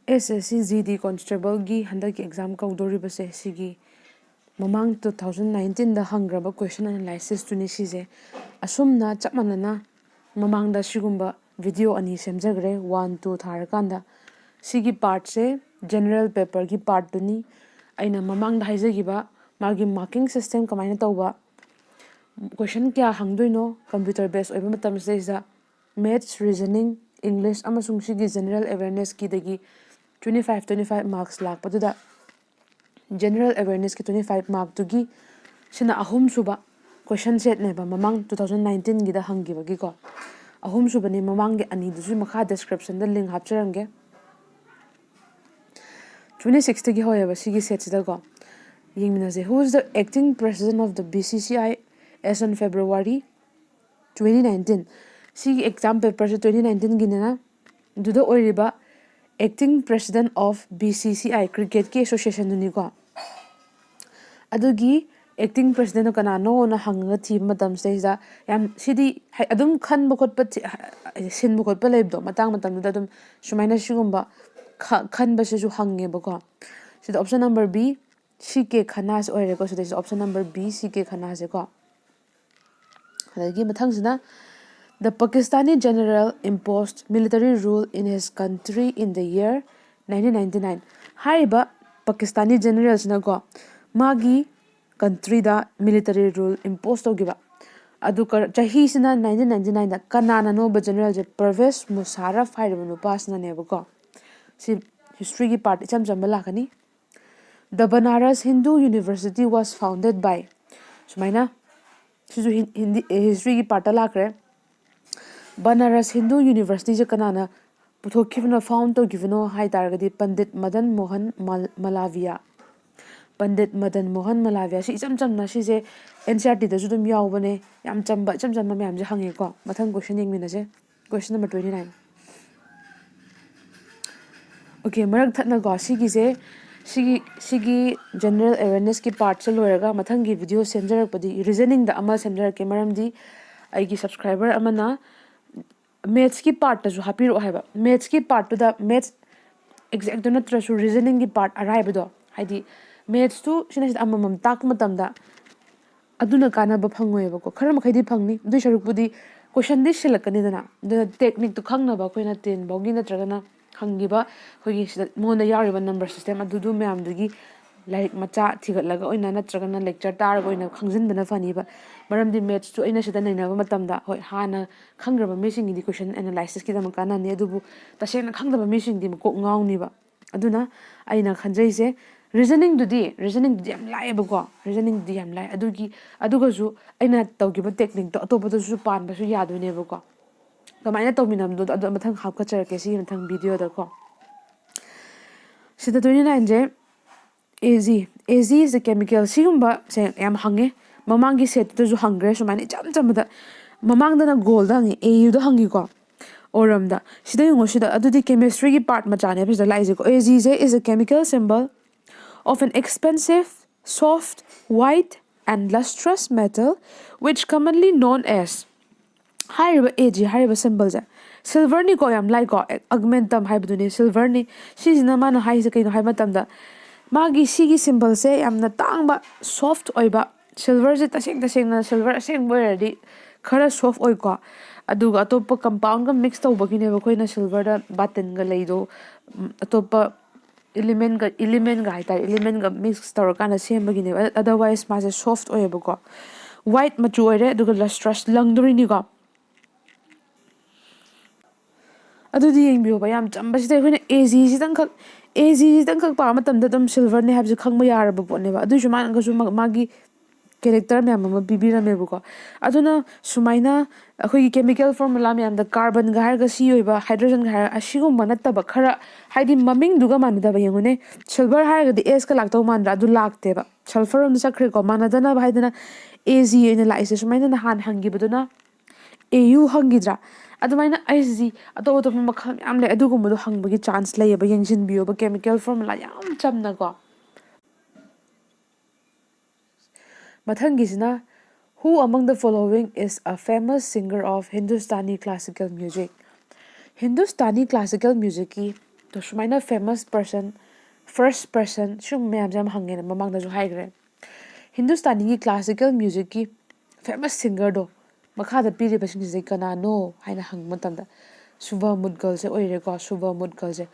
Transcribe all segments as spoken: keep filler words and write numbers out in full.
ꯑꯦꯁ S C G ꯗꯤ ꯀꯣꯟꯁꯇꯦꯕꯜꯒꯤ ꯍꯟꯗꯛꯀꯤ exam ꯀꯧꯗꯣꯔꯤꯕꯁꯦ, ꯁꯤꯒꯤ ꯃꯃꯥꯡ ꯇꯨ ꯊꯥꯎꯖꯟ ꯅꯥꯏꯟꯇꯤꯟꯗ ꯍꯪꯈ꯭ꯔꯕ ꯀꯣꯏꯁꯟ ꯑꯦꯅꯥꯂꯥꯏꯁꯤꯁꯇꯨꯅꯤ ꯁꯤꯁꯦ꯫ ꯑꯁꯨꯝꯅ ꯆꯞ ꯃꯥꯟꯅꯅ ꯃꯃꯥꯡꯗ ꯁꯤꯒꯨꯝꯕ ꯚꯤꯗꯤꯑꯣ ꯑꯅꯤ ꯁꯦꯝꯖꯈ꯭ꯔꯦ, ꯋꯥꯟ ꯇꯨ ꯊꯥꯔꯀꯥꯟꯗ꯫ ꯁꯤꯒꯤ ꯄꯥꯔꯠꯁꯦ ꯖꯦꯅꯔꯦꯜ ꯄꯦꯄꯔꯒꯤ ꯄꯥꯔꯠꯇꯨꯅꯤ꯫ ꯑꯩꯅ ꯃꯃꯥꯡꯗ ꯍꯥꯏꯖꯈꯤꯕ ꯃꯥꯒꯤ ꯃꯥꯔꯀꯤꯡ ꯁꯤꯁꯇꯦꯝ ꯀꯃꯥꯏꯅ ꯇꯧꯕ, ꯀꯣꯏꯁꯟ ꯀꯌꯥ ꯍꯪꯗꯣꯏꯅꯣ ꯀꯝꯄ꯭ꯌꯨꯇꯔ ꯕꯦꯁ ꯑꯣꯏꯕ ꯃꯇꯝꯁꯤꯗꯩꯁꯤꯗ, ꯃꯦꯠꯁ, ꯔꯤꯖꯅꯤꯡ, ꯏꯪꯂꯤꯁ ꯑꯃꯁꯨꯡ ꯁꯤꯒꯤ ꯖꯦꯅꯔꯦꯜ ꯑꯦꯋꯦꯔꯅꯦꯁꯀꯤꯗꯒꯤ twenty five, twenty five marks ꯂꯥꯛꯄꯗꯨꯗ, ꯖꯦꯅꯔꯦꯜ ꯑꯦꯋꯦꯔꯅꯦꯁꯀꯤ ꯇ꯭ꯋꯦꯟꯇꯤ ꯐꯥꯏꯚ ꯃꯥꯔꯛꯇꯨꯒꯤ ꯁꯤꯅ ꯑꯍꯨꯝꯁꯨꯕ ꯀꯣꯏꯁꯟ ꯁꯦꯠꯅꯦꯕ, ꯃꯃꯥꯡ ꯇꯨ ꯊꯥꯎꯖꯟ ꯅꯥꯏꯟꯇꯤꯟꯒꯤꯗ ꯍꯪꯈꯤꯕꯒꯤꯀꯣ꯫ ꯑꯍꯨꯝꯁꯨꯕꯅꯤ, ꯃꯃꯥꯡꯒꯤ ꯑꯅꯤꯗꯨꯁꯨ ꯃꯈꯥ ꯗꯤꯁꯀ꯭ꯔꯤꯞꯁꯟꯗ ꯂꯤꯡ ꯍꯥꯞꯆꯔꯝꯒꯦ꯫ ꯇ꯭ꯋꯦꯟꯇꯤ ꯁꯤꯛꯁꯇꯒꯤ ꯍꯧꯋꯦꯕ ꯁꯤꯒꯤ ꯁꯦꯠꯁꯤꯗꯀꯣ꯫ ꯌꯦꯡꯃꯤꯟꯅꯁꯦ꯫ Who is the acting president of the B C C I as on February twenty nineteen? ꯁꯤꯒꯤ ꯑꯦꯛꯖꯥꯝ ꯄꯦꯄꯔꯁꯦ ꯇ꯭ꯋꯦꯟꯇꯤ ꯅꯥꯏꯟꯇꯤꯟꯒꯤꯅꯤꯅ, ꯑꯗꯨꯗ ꯑꯣꯏꯔꯤꯕ acting president of B C C I, ꯀ꯭ꯔꯤꯀꯦꯠꯀꯤ ꯑꯦꯁꯣꯁꯤꯌꯦꯁꯟꯗꯨꯅꯤꯀꯣ꯫ ꯑꯗꯨꯒꯤ ꯑꯦꯛꯇꯤꯡ ꯄ꯭ꯔꯦꯁꯤꯗꯦꯟꯗꯣ ꯀꯅꯥꯅꯣꯅ ꯍꯪꯉꯒ ꯊꯤꯕ ꯃꯇꯝꯁꯤꯗꯩꯁꯤꯗ, ꯌꯥꯝ ꯁꯤꯗꯤ ꯍꯥꯏ-, ꯑꯗꯨꯝ ꯈꯟꯕ ꯈꯣꯠꯄ ꯊꯤ-, ꯁꯤꯟꯕ ꯈꯣꯠꯄ ꯂꯩꯕꯗꯣ, ꯃꯇꯥꯡ ꯃꯇꯝꯗꯨꯗ ꯑꯗꯨꯝ ꯁꯨꯃꯥꯏꯅ ꯁꯤꯒꯨꯝꯕ ꯈ-, ꯈꯟꯕꯁꯤꯁꯨ ꯍꯪꯉꯦꯕꯀꯣ꯫ ꯁꯤꯗ ꯑꯣꯞꯁꯟ ꯅꯝꯕꯔ ꯕꯤ, ꯁꯤ ꯀꯦ ꯈꯟꯅꯥꯁ ꯑꯣꯏꯔꯦꯀꯣ꯫ ꯁꯤꯗꯩꯁꯤꯗ ꯑꯣꯞꯁꯟ ꯅꯝꯕꯔ ꯕꯤ, ꯁꯤ ꯀꯦ ꯈꯟꯅꯥꯁꯦꯀꯣ꯫ ꯑꯗꯒꯤ ꯃꯊꯪꯁꯤꯅ, "The Pakistani general imposed military rule in his country in the year nineteen ninety-nine." ꯍꯥꯏꯔꯤꯕ ꯄꯥꯀꯤꯁꯇꯥꯅꯤ ꯖꯦꯅꯔꯦꯜꯁꯤꯅꯀꯣ, ꯃꯥꯒꯤ ꯀꯟꯇ꯭ꯔꯤꯗ ꯃꯤꯂꯤꯇꯔꯤ ꯔꯨꯜ ꯏꯝꯄꯣꯁ ꯇꯧꯈꯤꯕ꯫ ꯑꯗꯨ ꯀ-, ꯆꯍꯤꯁꯤꯅ ꯅꯥꯏꯟꯇꯤꯟ ꯅꯥꯏꯟꯇꯤ ꯅꯥꯏꯟꯗ꯫ ꯀꯅꯥꯅꯅꯣꯕ ꯖꯦꯅꯔꯦꯜꯁꯦ? ꯄꯔꯚꯦꯖ ꯃꯨꯁꯥꯔꯐ ꯍꯥꯏꯔꯤꯕ ꯅꯨꯄꯥꯁꯤꯅꯅꯦꯕꯀꯣ꯫ ꯁꯤ ꯍꯤꯁꯇ꯭ꯔꯤꯒꯤ ꯄꯥꯔꯠ ꯏꯆꯝ ꯆꯝꯕ ꯂꯥꯛꯀꯅꯤ꯫ "The Banaras Hindu University was founded by", ꯁꯨꯃꯥꯏꯅ, ꯁꯤꯁꯨ ꯍꯤꯟ-, ꯍꯤꯟꯗꯤ, ꯑꯦ, ꯍꯤꯁꯇ꯭ꯔꯤꯒꯤ ꯄꯥꯔꯠꯇ ꯂꯥꯛꯈ꯭ꯔꯦ꯫ ꯕꯅꯥꯔꯁ ꯍꯤꯟꯗꯨ ꯌꯨꯅꯤꯚꯔꯁꯤꯇꯤꯁꯦ ꯀꯅꯥꯅ ꯄꯨꯊꯣꯛꯈꯤꯕꯅꯣ, ꯐꯥꯎꯟ ꯇꯧꯈꯤꯕꯅꯣ ꯍꯥꯏ ꯇꯥꯔꯒꯗꯤ, ꯄꯟꯗꯤꯠ ꯃꯗꯟ ꯃꯣꯍꯟ ꯃꯥꯜ-, ꯃꯥꯂꯥꯚꯤꯌꯥ꯫ ꯄꯟꯗꯤꯠ ꯃꯗꯟ ꯃꯣꯍꯟ ꯃꯥꯂꯥꯚꯤꯌꯥ꯫ ꯁꯤ ꯏꯆꯝ ꯆꯝꯅ, ꯁꯤꯁꯦ ꯑꯦꯟ ꯁꯤ ꯑꯥꯔ ꯇꯤꯗꯁꯨ ꯑꯗꯨꯝ ꯌꯥꯎꯕꯅꯦ꯫ ꯌꯥꯝ ꯆꯝꯕ, ꯏꯆꯝ ꯆꯝꯕ ꯃꯌꯥꯝꯁꯦ ꯍꯪꯉꯦꯀꯣ꯫ ꯃꯊꯪ ꯀꯣꯏꯁꯟ ꯌꯦꯡꯃꯤꯟꯅꯁꯦ꯫ ꯀꯣꯏꯁꯟ ꯅꯝꯕꯔ ꯇ꯭ꯋꯦꯟꯇꯤ ꯅꯥꯏꯟ꯫ ꯑꯣꯀꯦ, ꯃꯔꯛ ꯊꯠꯅꯀꯣ, ꯁꯤꯒꯤꯁꯦ, ꯁꯤꯒꯤ, ꯁꯤꯒꯤ ꯖꯦꯅꯔꯦꯜ ꯑꯦꯋꯦꯔꯅꯦꯁꯀꯤ ꯄꯥꯔꯠꯁꯦ ꯂꯣꯏꯔꯒ ꯃꯊꯪꯒꯤ ꯚꯤꯗꯤꯑꯣ ꯁꯦꯝꯖꯔꯛꯄꯗꯤ ꯔꯤꯖꯅꯤꯡꯗ ꯑꯃ ꯁꯦꯝꯖꯔꯛꯀꯦ, ꯃꯔꯝꯗꯤ ꯑꯩꯒꯤ ꯁꯕꯁꯀ꯭ꯔꯥꯏꯕꯔ ꯑꯃꯅ ꯃꯦꯠꯁꯀꯤ ꯄꯥꯔꯠꯇꯁꯨ ꯍꯥꯞꯄꯤꯔꯛꯑꯣ ꯍꯥꯏꯕ꯫ ꯃꯦꯠꯁꯀꯤ ꯄꯥꯔꯠꯇꯨꯗ ꯃꯦꯠꯁ ꯑꯦꯛꯖꯦꯛꯇꯣ ꯅꯠꯇ꯭ꯔꯁꯨ ꯔꯤꯖꯅꯤꯡꯒꯤ ꯄꯥꯔꯠ ꯑꯔꯥꯏꯕꯗꯣ, ꯍꯥꯏꯗꯤ ꯃꯦꯠꯁꯇꯨ ꯁꯤꯅ ꯁꯤꯗ ꯑꯃꯃꯝ ꯇꯥꯛꯄ ꯃꯇꯝꯗ ꯑꯗꯨꯅ ꯀꯥꯟꯅꯕ ꯐꯪꯉꯣꯏꯕꯀꯣ꯫ ꯈꯔ ꯃꯈꯩꯗꯤ ꯐꯪꯅꯤ, ꯑꯗꯨꯏ ꯁꯔꯨꯛꯄꯨꯗꯤ ꯀꯣꯏꯁꯟꯗꯤ ꯁꯤꯜꯂꯛꯀꯅꯤꯗꯅ, ꯑꯗꯨꯅ ꯇꯦꯛꯅꯤꯛꯇꯨ ꯈꯪꯅꯕ ꯑꯩꯈꯣꯏꯅ ꯇꯦꯟ ꯐꯥꯎꯒꯤ ꯅꯠꯇ꯭ꯔꯒꯅ ꯍꯪꯈꯤꯕ ꯑꯩꯈꯣꯏꯒꯤ ꯁꯤꯗ ꯃꯉꯣꯟꯗ ꯌꯥꯎꯔꯤꯕ ꯅꯝꯕꯔ ꯁꯤꯁꯇꯦꯝ ꯑꯗꯨꯗꯨ ꯃꯌꯥꯝꯗꯨꯒꯤ ꯂꯥꯏꯔꯤꯛ ꯃꯆꯥ ꯊꯤꯒꯠꯂꯒ ꯑꯣꯏꯅ ꯅꯠꯇ꯭ꯔꯒꯅ ꯂꯦꯛꯆꯔ ꯇꯥꯔꯒ ꯑꯣꯏꯅ ꯈꯪꯖꯤꯟꯕꯅ ꯐꯅꯤꯕ꯫ ꯃꯔꯝꯗꯤ ꯃꯦꯠꯁꯇꯨ ꯑꯩꯅ ꯁꯤꯗ ꯅꯩꯅꯕ ꯃꯇꯝꯗ, ꯍꯣꯏ, ꯍꯥꯟꯅ ꯈꯪꯈ꯭ꯔꯕ ꯃꯤꯁꯤꯡꯒꯤꯗꯤ ꯀꯣꯏꯁꯟ ꯑꯦꯅꯥꯂꯥꯏꯁꯤꯁꯀꯤꯗꯃꯛ ꯀꯥꯟꯅꯅꯤ, ꯑꯗꯨꯕꯨ ꯇꯁꯦꯡꯅ ꯈꯪꯗꯕ ꯃꯤꯁꯤꯡꯗꯤ ꯃꯀꯣꯛ ꯉꯥꯎꯅꯤꯕ꯫ ꯑꯗꯨꯅ ꯑꯩꯅ ꯈꯟꯖꯩꯁꯦ, ꯔꯤꯖꯅꯤꯡꯗꯨꯗꯤ ꯔꯤꯖꯅꯤꯡꯗꯨꯗꯤ ꯌꯥꯝ ꯂꯥꯏꯌꯦꯕꯀꯣ꯫ ꯔꯤꯖꯅꯤꯡꯗꯨꯗꯤ ꯌꯥꯝ ꯂꯥꯏ꯫ ꯑꯗꯨꯒꯤ, ꯑꯗꯨꯒꯁꯨ ꯑꯩꯅ ꯇꯧꯈꯤꯕ ꯇꯦꯛꯅꯤꯛꯇꯣ ꯑꯇꯣꯞꯄꯗꯁꯨ ꯄꯥꯟꯕꯁꯨ ꯌꯥꯗꯣꯏꯅꯦꯕꯀꯣ꯫ ꯀꯃꯥꯏꯅ ꯇꯧꯃꯤꯟꯅꯕꯗꯣ ꯑꯗꯣ ꯃꯊꯪ ꯍꯥꯞꯀꯠꯆꯔꯛꯀꯦ ꯁꯤꯒꯤ ꯃꯊꯪ ꯚꯤꯗꯤꯑꯣꯗꯀꯣ꯫ ꯁꯤꯗ ꯇ꯭ꯋꯦꯟꯇꯤ ꯅꯥꯏꯟꯁꯦ, A G, A G is a chemical, ꯁꯤꯒꯨꯝꯕꯁꯦ ꯌꯥꯝ ꯍꯪꯉꯦ꯫ ꯃꯃꯥꯡꯒꯤ ꯁꯦꯠꯇꯨꯗꯁꯨ ꯍꯪꯈ꯭ꯔꯦ ꯁꯨꯃꯥꯏꯅ ꯏꯆꯝ ꯆꯝꯕꯗ꯫ ꯃꯃꯥꯡꯗꯅ ꯒꯣꯜꯗ ꯍꯪꯉꯤ, ꯑꯦ ꯌꯨꯗ ꯍꯪꯉꯤꯀꯣ, ꯑꯣꯔꯝꯗ꯫ ꯁꯤꯗ ꯌꯦꯡꯉꯣ, ꯁꯤꯗ ꯑꯗꯨꯗꯤ ꯀꯦꯃꯤꯁꯇ꯭ꯔꯤꯒꯤ ꯄꯥꯔꯠ ꯃꯆꯥꯅꯦꯕ ꯁꯤꯗ ꯂꯥꯛꯏꯁꯦꯀꯣ꯫ ꯑꯦ ꯖꯤꯁꯦ is a chemical symbol of an expensive, soft, white and lustrous metal which commonly known as, ꯍꯥꯏꯔꯤꯕ ꯑꯦ ꯖꯤ ꯍꯥꯏꯔꯤꯕ ꯁꯤꯝꯕꯜꯁꯦ ꯁꯤꯜꯚꯔꯅꯤꯀꯣ, ꯌꯥꯝ ꯂꯥꯏꯀꯣ, ꯑꯒꯃꯦꯟꯇꯝ ꯍꯥꯏꯕꯗꯨꯅꯤ ꯁꯤꯜꯚꯔꯅꯤ꯫ ꯁꯤꯁꯤꯅ ꯃꯥꯅ ꯍꯥꯏꯁꯦ ꯀꯩꯅꯣ ꯍꯥꯏꯕ ꯃꯇꯝꯗ, ꯃꯥꯒꯤ ꯁꯤꯒꯤ ꯁꯤꯝꯕꯜꯁꯦ ꯌꯥꯝꯅ ꯇꯥꯡꯕ, ꯁꯣꯐ꯭ꯠ ꯑꯣꯏꯕ, ꯁꯤꯜꯚꯔꯁꯦ ꯇꯁꯦꯡ ꯇꯁꯦꯡꯅ ꯁꯤꯜꯚꯔ ꯑꯁꯦꯡꯕ ꯑꯣꯏꯔꯗꯤ ꯈꯔ ꯁꯣꯐ꯭ꯠ ꯑꯣꯏꯀꯣ, ꯑꯗꯨꯒ ꯑꯇꯣꯞꯄ ꯀꯝꯄꯥꯎꯟꯒ ꯃꯤꯛꯁ ꯇꯧꯕꯒꯤꯅꯦꯕ ꯑꯩꯈꯣꯏꯅ ꯁꯤꯜꯚꯔꯗ ꯕꯥꯇꯤꯟꯒ ꯂꯩꯗꯣ, ꯎꯝ, ꯑꯇꯣꯞꯄ ꯏꯂꯤꯃꯦꯟꯒ, ꯏꯂꯤꯃꯦꯟꯒ ꯍꯥꯏꯇꯥꯔꯦ, ꯏꯂꯤꯃꯦꯟꯒ ꯃꯤꯛꯁ ꯇꯧꯔꯀꯥꯟꯗ ꯁꯦꯝꯕꯒꯤꯅꯦꯕ꯫ ꯑꯗꯔꯋꯥꯏꯁ ꯃꯥꯁꯦ ꯁꯣꯐ꯭ꯠ ꯑꯣꯏꯌꯦꯕꯀꯣ, ꯋꯥꯏꯠ ꯃꯆꯨ ꯑꯣꯏꯔꯦ, ꯑꯗꯨꯒ ꯂꯁꯇ꯭ꯔꯁ ꯂꯪꯗꯣꯔꯤꯅꯤꯀꯣ꯫ ꯑꯗꯨꯗꯤ ꯌꯦꯡꯕꯤꯌꯣꯕ, ꯌꯥꯝ ꯆꯝꯕꯁꯤꯗ ꯑꯩꯈꯣꯏꯅ ꯑꯦ ꯖꯤꯁꯤꯗꯪꯈꯛ, ꯑꯦ ꯖꯤꯁꯤꯗꯪꯈꯛ ꯄꯥꯕ ꯃꯇꯝꯗ ꯑꯗꯨꯝ ꯁꯤꯜꯚꯔꯅꯦ ꯍꯥꯏꯕꯁꯦ ꯈꯪꯕ ꯌꯥꯔꯕ ꯄꯣꯠꯅꯦꯕ꯫ ꯑꯗꯨꯏꯁꯨ ꯃꯥꯅꯒꯁꯨ ꯃꯥ-, ꯃꯥꯒꯤ ꯀꯦꯔꯦꯛꯇꯔ ꯃꯌꯥꯝ ꯑꯃ ꯄꯤꯕꯤꯔꯝꯃꯦꯕꯀꯣ꯫ ꯑꯗꯨꯅ ꯁꯨꯃꯥꯏꯅ ꯑꯩꯈꯣꯏꯒꯤ ꯀꯦꯃꯤꯀꯦꯜ ꯐꯣꯔꯃꯨꯂꯥ ꯃꯌꯥꯝꯗ ꯀꯥꯔꯕꯟꯒ ꯍꯥꯏꯔꯒ ꯁꯤ ꯑꯣꯏꯕ, ꯍꯥꯏꯗ꯭ꯔꯣꯖꯟꯒ ꯍꯥꯏꯔꯒ ꯑꯁꯤꯒꯨꯝꯕ ꯅꯠꯇꯕ ꯈꯔ, ꯍꯥꯏꯗꯤ ꯃꯃꯤꯡꯗꯨꯒ ꯃꯥꯟꯅꯗꯕ, ꯌꯦꯡꯉꯨꯅꯦ, ꯁꯤꯜꯚꯔ ꯍꯥꯏꯔꯒꯗꯤ ꯑꯦꯁꯀ ꯂꯥꯛꯇꯧ ꯃꯥꯟꯗ꯭ꯔꯥ? ꯑꯗꯨ ꯂꯥꯛꯇꯦꯕ, ꯁꯜꯐꯔ ꯔꯣꯝꯗ ꯆꯠꯈ꯭ꯔꯦꯀꯣ꯫ ꯃꯥꯟꯅꯗꯅꯕ ꯍꯥꯏꯗꯅ ꯑꯦ ꯖꯤ ꯑꯣꯏꯅ ꯂꯥꯛꯏꯁꯦ꯫ ꯁꯨꯃꯥꯏꯅ ꯅꯍꯥꯟ ꯍꯪꯈꯤꯕꯗꯨꯅ ꯑꯦ ꯌꯨ ꯍꯪꯈꯤꯗ꯭ꯔꯥ? ꯑꯗꯨꯃꯥꯏꯅ ꯑꯩꯁꯤ ꯑꯇꯣꯞ ꯑꯇꯣꯞꯄ ꯃꯈꯜ ꯃꯌꯥꯝ ꯂꯩ, ꯑꯗꯨꯒꯨꯝꯕꯗꯣ ꯍꯪꯕꯒꯤ ꯆꯥꯟꯁ ꯂꯩꯌꯦꯕ꯫ ꯌꯦꯡꯁꯤꯟꯕꯤꯌꯣꯕ, ꯀꯦꯃꯤꯀꯦꯜ ꯐꯣꯔꯃꯨꯂꯥ ꯌꯥꯝ ꯆꯝꯅꯀꯣ꯫ ꯃꯊꯪꯒꯤꯁꯤꯅ, Who among the following is a famous singer of Hindustani classical music? Hindustani classical ꯃ꯭ꯌꯨꯖꯤꯛꯀꯤ ꯇꯣ ꯁꯨꯃꯥꯏꯅ famous person, first person, ꯁꯤꯒꯨꯝꯕ ꯃꯌꯥꯝꯁꯦ ꯌꯥꯝ ꯍꯪꯉꯦꯅ ꯃꯃꯥꯡꯗꯁꯨ ꯍꯥꯏꯈ꯭ꯔꯦ꯫ ꯍꯤꯟꯗꯨꯁꯇꯥꯅꯤꯒꯤ classical musicꯀꯤ famous singerꯗꯣ ꯃꯈꯥꯗ ꯄꯤꯔꯤꯕꯁꯤꯡꯁꯤꯗꯩ ꯀꯅꯥꯅꯣ ꯍꯥꯏꯅ ꯍꯪꯕ ꯃꯇꯝꯗ ꯁꯨꯚ ꯃꯨꯗꯒꯜꯁꯦ ꯑꯣꯏꯔꯦꯀꯣ꯫ ꯁꯨꯚ ꯃꯨꯗꯒꯜꯁꯦ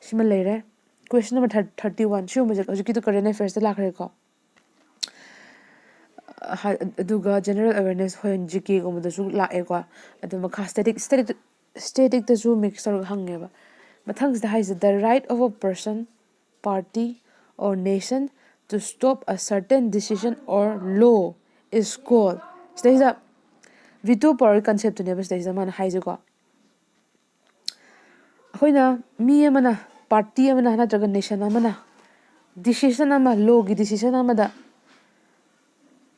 ꯁꯤꯃ ꯂꯩꯔꯦ꯫ Question number thirty one, ꯁꯤꯒꯨꯝꯕꯁꯦ ꯍꯧꯖꯤꯛꯀꯤꯗꯣ current affairsꯇ ꯂꯥꯛꯈ꯭ꯔꯦꯀꯣ꯫ ꯑꯗꯨꯒ general awareness, ꯍꯣꯏ, GKꯒꯨꯝꯕꯗꯁꯨ ꯂꯥꯛꯑꯦꯀꯣ꯫ ꯑꯗꯨ ꯃꯈꯥ static static staticꯇꯁꯨ mix ꯇꯧꯔꯒ ꯍꯪꯉꯦꯕ꯫ ꯃꯊꯪꯁꯤꯗ ꯍꯥꯏꯁꯦ, the right of a person, party or nation to stop a certain decision or law is called, ꯁꯤꯗꯩꯁꯤꯗ veto power conceptꯇꯨꯅꯦꯕ ꯁꯤꯗꯩꯁꯤꯗ ꯃꯥꯅ ꯍꯥꯏꯁꯦꯀꯣ꯫ ꯑꯩꯈꯣꯏꯅ, ꯃꯤ ꯑꯃꯅ, party ꯑꯃꯅ ꯅꯠꯇ꯭ꯔꯒ nation ꯑꯃꯅ decision ꯑꯃ, lawꯒꯤ decision ꯑꯃꯗ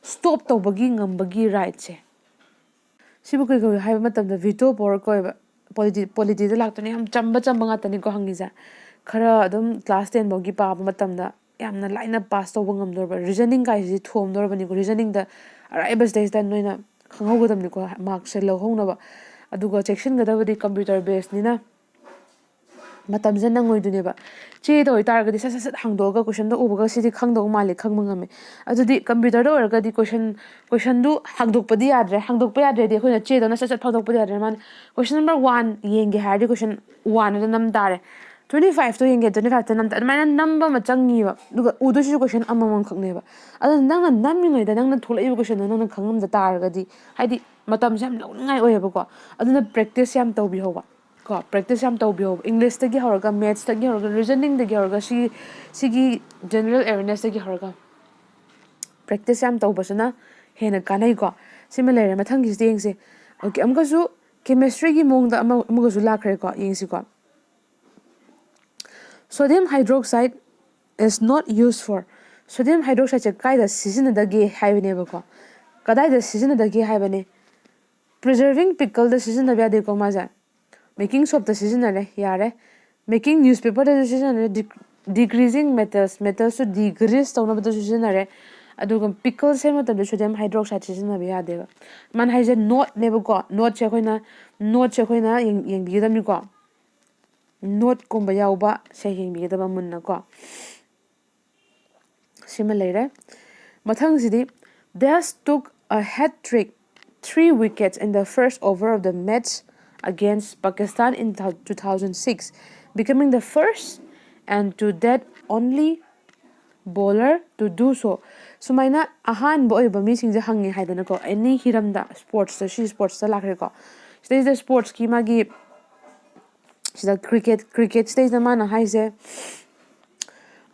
stop ꯇꯧꯕꯒꯤ ꯉꯝꯕꯒꯤ rightꯁꯦ, ꯁꯤꯕꯨ ꯀꯔꯤ ꯀꯧꯏ ꯍꯥꯏꯕ ꯃꯇꯝꯗ veto power ꯀꯧꯋꯦꯕ꯫ Polity polityꯗ ꯂꯥꯛꯇꯣꯏꯅꯦ, ꯌꯥꯝ ꯆꯝꯕ ꯆꯝꯕ ꯉꯥꯛꯇꯅꯤꯀꯣ ꯍꯪꯉꯤꯁꯦ꯫ ꯈꯔ ꯑꯗꯨꯝ class ten ꯐꯥꯎꯒꯤ ꯄꯥꯕ ꯃꯇꯝꯗ ꯌꯥꯝꯅ ꯂꯥꯏꯅ pass ꯇꯧꯕ ꯉꯝꯗꯣꯔꯕ, reasoning ꯀꯥꯏꯁꯤꯗꯤ ꯊꯣꯝꯗꯣꯔꯕꯅꯤꯀꯣ꯫ Reasoningꯗ ꯑꯔꯥꯏꯕꯁꯤꯗꯩꯁꯤꯗ ꯅꯣꯏꯅ ꯈꯪꯍꯧꯒꯗꯕꯅꯤꯀꯣ, markꯁꯦ ꯂꯧꯍꯧꯅꯕ꯫ ꯑꯗꯨꯒ ꯆꯦꯛꯁꯤꯟꯒꯗꯕꯗꯤ computer basedꯅꯤꯅ ꯃꯇꯝꯁꯦ ꯅꯪꯉꯣꯏꯗꯣꯏꯅꯦꯕ꯫ ꯆꯦꯗ ꯑꯣꯏꯇꯥꯔꯒꯗꯤ ꯁꯠ ꯁꯠ ꯁꯠ ꯍꯥꯡꯗꯣꯛꯑꯒ questionꯗꯣ ꯎꯕꯒ ꯁꯤꯗꯤ ꯈꯪꯗꯧ ꯃꯥꯜꯂꯤ, ꯈꯪꯕ ꯉꯝꯃꯦ꯫ ꯑꯗꯨꯗꯤ computerꯗ ꯑꯣꯏꯔꯒꯗꯤ question questionꯗꯨ ꯍꯥꯡꯗꯣꯛꯄꯗꯤ ꯌꯥꯗ꯭ꯔꯦ꯫ ꯍꯥꯡꯗꯣꯛꯄ ꯌꯥꯗ꯭ꯔꯦꯗꯤ ꯑꯩꯈꯣꯏꯅ ꯆꯦꯗꯧꯅ ꯁꯠ ꯁꯠ ꯐꯥꯡꯗꯣꯛꯄꯗꯤ ꯌꯥꯗ꯭ꯔꯦ꯫ ꯃꯥꯅ question number one ꯌꯦꯡꯒꯦ ꯍꯥꯏꯔꯗꯤ question oneꯗ ꯅꯝ ꯇꯥꯔꯦ꯫ Twenty fiveꯇꯣ ꯌꯦꯡꯒꯦ, twenty fiveꯇ ꯅꯝ ꯇꯥꯔꯦ꯫ ꯑꯗꯨꯃꯥꯏꯅ ꯅꯝꯕ ꯑꯃ ꯆꯪꯉꯤꯕ꯫ ꯑꯗꯨꯒ ꯎꯗꯣꯏꯁꯤꯁꯨ question ꯑꯃꯃꯝꯈꯛꯅꯦꯕ꯫ ꯑꯗꯨꯅ ꯅꯪꯅ ꯅꯝꯃꯤꯉꯩꯗ ꯅꯪꯅ ꯊꯣꯛꯂꯛꯏꯕ questionꯗꯣ ꯅꯪꯅ ꯈꯪꯉꯝꯗ ꯇꯥꯔꯒꯗꯤ, ꯍꯥꯏꯗꯤ ꯃꯇꯝꯁꯦ ꯌꯥꯝ ꯂꯧꯅꯤꯡꯉꯥꯏ ꯑꯣꯏꯌꯦꯕꯀꯣ꯫ ꯑꯗꯨꯅ practice ꯌꯥꯝ ꯇꯧꯕꯤꯍꯧꯕ꯫ ꯀꯣ, practice ꯌꯥꯝ ꯇꯧꯕꯤꯌꯣ꯫ Englishꯇꯒꯤ ꯍꯧꯔꯒ, mathsꯇꯒꯤ ꯍꯧꯔꯒ, reasoningꯗꯒꯤ ꯍꯧꯔꯒ, ꯁꯤ, ꯁꯤꯒꯤ general awarenessꯇꯒꯤ ꯍꯧꯔꯒ practice ꯌꯥꯝ ꯇꯧꯕꯁꯤꯅ ꯍꯦꯟꯅ ꯀꯥꯟꯅꯩꯀꯣ꯫ ꯁꯤꯃ ꯂꯩꯔꯦ꯫ ꯃꯊꯪꯒꯤꯁꯤꯗ ꯌꯦꯡꯁꯦ꯫ Okay, ꯑꯃꯨꯛꯀꯁꯨ chemistryꯒꯤ ꯃꯑꯣꯡꯗ ꯑꯃ, ꯑꯃꯨꯛꯀꯁꯨ ꯂꯥꯛꯈ꯭ꯔꯦꯀꯣ꯫ ꯌꯦꯡꯁꯤꯀꯣ꯫ Sodium hydroxide is not used for, sodium hydroxideꯁꯦ ꯀꯥꯏꯗ ꯁꯤꯖꯤꯟꯅꯗꯒꯦ ꯍꯥꯏꯕꯅꯦꯕꯀꯣ꯫ ꯀꯗꯥꯏꯗ ꯁꯤꯖꯤꯟꯅꯗꯒꯦ ꯍꯥꯏꯕꯅꯦ? Preserving pickleꯗ ꯁꯤꯖꯤꯟꯅꯕ ꯌꯥꯗꯦꯀꯣ ꯃꯥꯁꯦ꯫ Making soapꯇ ꯁꯤꯖꯤꯟꯅꯔꯦ, ꯌꯥꯔꯦ꯫ Making newspaperꯗꯁꯨ ꯁꯤꯖꯤꯟꯅꯔꯦ, deg- degreasing metals, metalꯁꯨ degrease ꯇꯧꯅꯕꯗꯁꯨ ꯁꯤꯖꯤꯟꯅꯔꯦ꯫ ꯑꯗꯨꯒ pickle ꯁꯦꯝꯕ ꯃꯇꯝꯗ sodium hydroxide ꯁꯤꯖꯤꯟꯅꯕ ꯌꯥꯗꯦꯕ꯫ ꯃꯥꯅ ꯍꯥꯏꯁꯦ noteꯅꯦꯕꯀꯣ꯫ Noteꯁꯦ ꯑꯩꯈꯣꯏꯅ, noteꯁꯦ ꯑꯩꯈꯣꯏꯅ ꯌꯦꯡ- ꯌꯦꯡꯕꯤꯒꯗꯕꯅꯤꯀꯣ꯫ ꯅꯣꯠꯀꯨꯝꯕ ꯌꯥꯎꯕ ꯁꯦ ꯌꯦꯡꯕꯤꯒꯗꯕ ꯃꯨꯟꯅꯀꯣ꯫ ꯁꯤꯃ ꯂꯩꯔꯦ꯫ ꯃꯊꯪꯁꯤꯗꯤ, Diaz took a hat trick, three wickets in the first over of the match against Pakistan in two thousand six, becoming the first and to date only bowler to do so. ꯁꯨꯃꯥꯏꯅ ꯑꯍꯥꯟꯕ ꯑꯣꯏꯕ ꯃꯤꯁꯤꯡꯁꯦ ꯍꯪꯉꯦ ꯍꯥꯏꯗꯅꯀꯣ, ꯑꯦꯅꯤ ꯍꯤꯔꯝꯗ, ꯁ꯭ꯄꯣꯔꯠꯁꯇ, ꯁꯤ ꯁ꯭ꯄꯣꯔꯠꯁꯇ ꯂꯥꯛꯈ꯭ꯔꯦꯀꯣ꯫ ꯁꯤꯗꯩꯁꯤꯗ ꯁ꯭ꯄꯣꯔꯠꯁꯀꯤ ꯃꯥꯒꯤ ꯁꯤꯗ ꯀ꯭ꯔꯤꯀꯦꯠ ꯀ꯭ꯔꯤꯀꯦꯠꯁꯤꯗꯩꯁꯤꯗ ꯃꯥꯅ ꯍꯥꯏꯁꯦ,